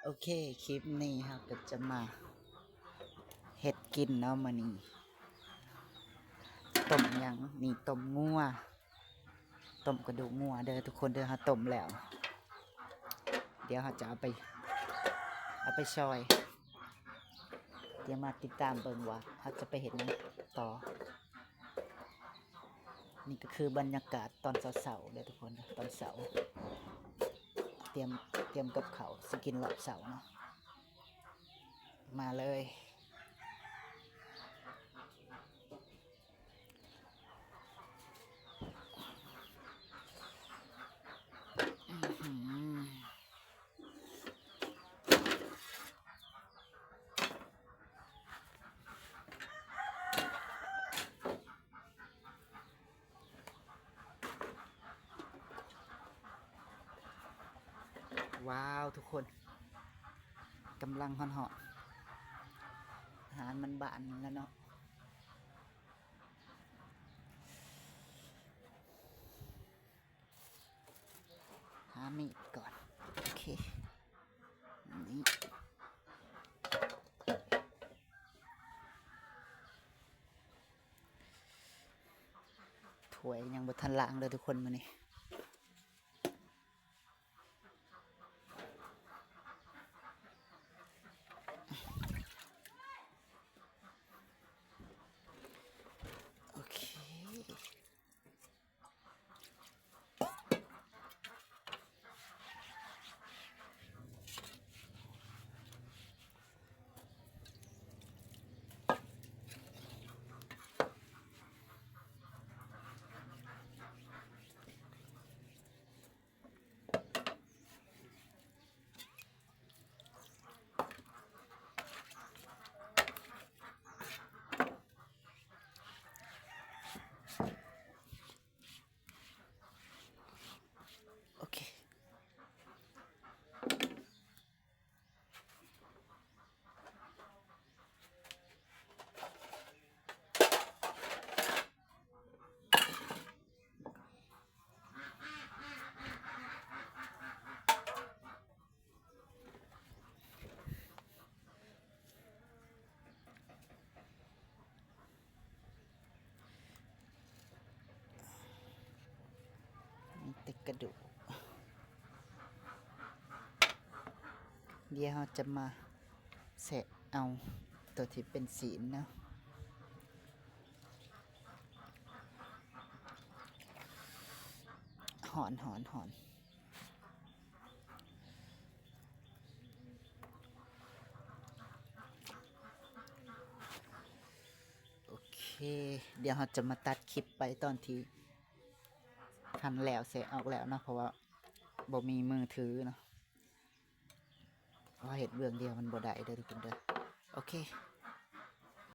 ໂອເຄ ຄລິບນີ້ເຮົາກໍຈະມາເຮັດກິນເນາະມື້ນີ້. ຕົ້ມຫຍັງ? ນີ້ ຕົ້ມງົວ ຕົ້ມກະດູກງົວເດີທຸກຄົນເດີ. ເຮົາຕົ້ມແລ້ວ ດຽວເຮົາຈະເອົາໄປ ເອົາໄປຊອຍ. ດຽວມາຕິດຕາມເບິ່ງວ່າເຮົາຈະໄປເຮັດຫຍັງຕໍ່. ນີ້ກໍຄືບັນຍາກາດຕອນເຊົ້າໆເດີທຸກຄົນເດີ ຕອນເຊົ້າ ຕຽມ ຕຽມກັບເຂົ້າຊິກິນຮອບເຊົ້າເນາະ. ມາເລີຍ. ວ້າວ ທຸກຄົນ ກຳລັງຮ້ອນໆ ອາຫານມັນບານແລ້ວເນາະ. ຫາມີດກ່ອນ. ໂອເຄ ນີ້ ຖ້ວຍຍັງບໍ່ທັນລ້າງເດີທຸກຄົນມື້ນີ້. ໂອເຄ. ໂອເຄ. ມີແຕ່ກະດູກ. ດຽວເຮົາຈະມາແຊະເອົາໂຕທີ່ເປັນຊີ້ນເນາະ. ຮ້ອນ ຮ້ອນ ຮ້ອນ. ໂອເຄ ດຽວເຮົາຈະມາຕັດຄລິບໄປຕອນທີ່ຫັ້ນແລ້ວ ແຊະອອກແລ້ວເນາະ ເພາະວ່າບໍ່ມີມືຖືເນາະ. ເພາະເຮັດເບື້ອງດຽວມັນບໍ່ໄດ້ເດີທຸກຄົນເດີ. ໂອເຄ.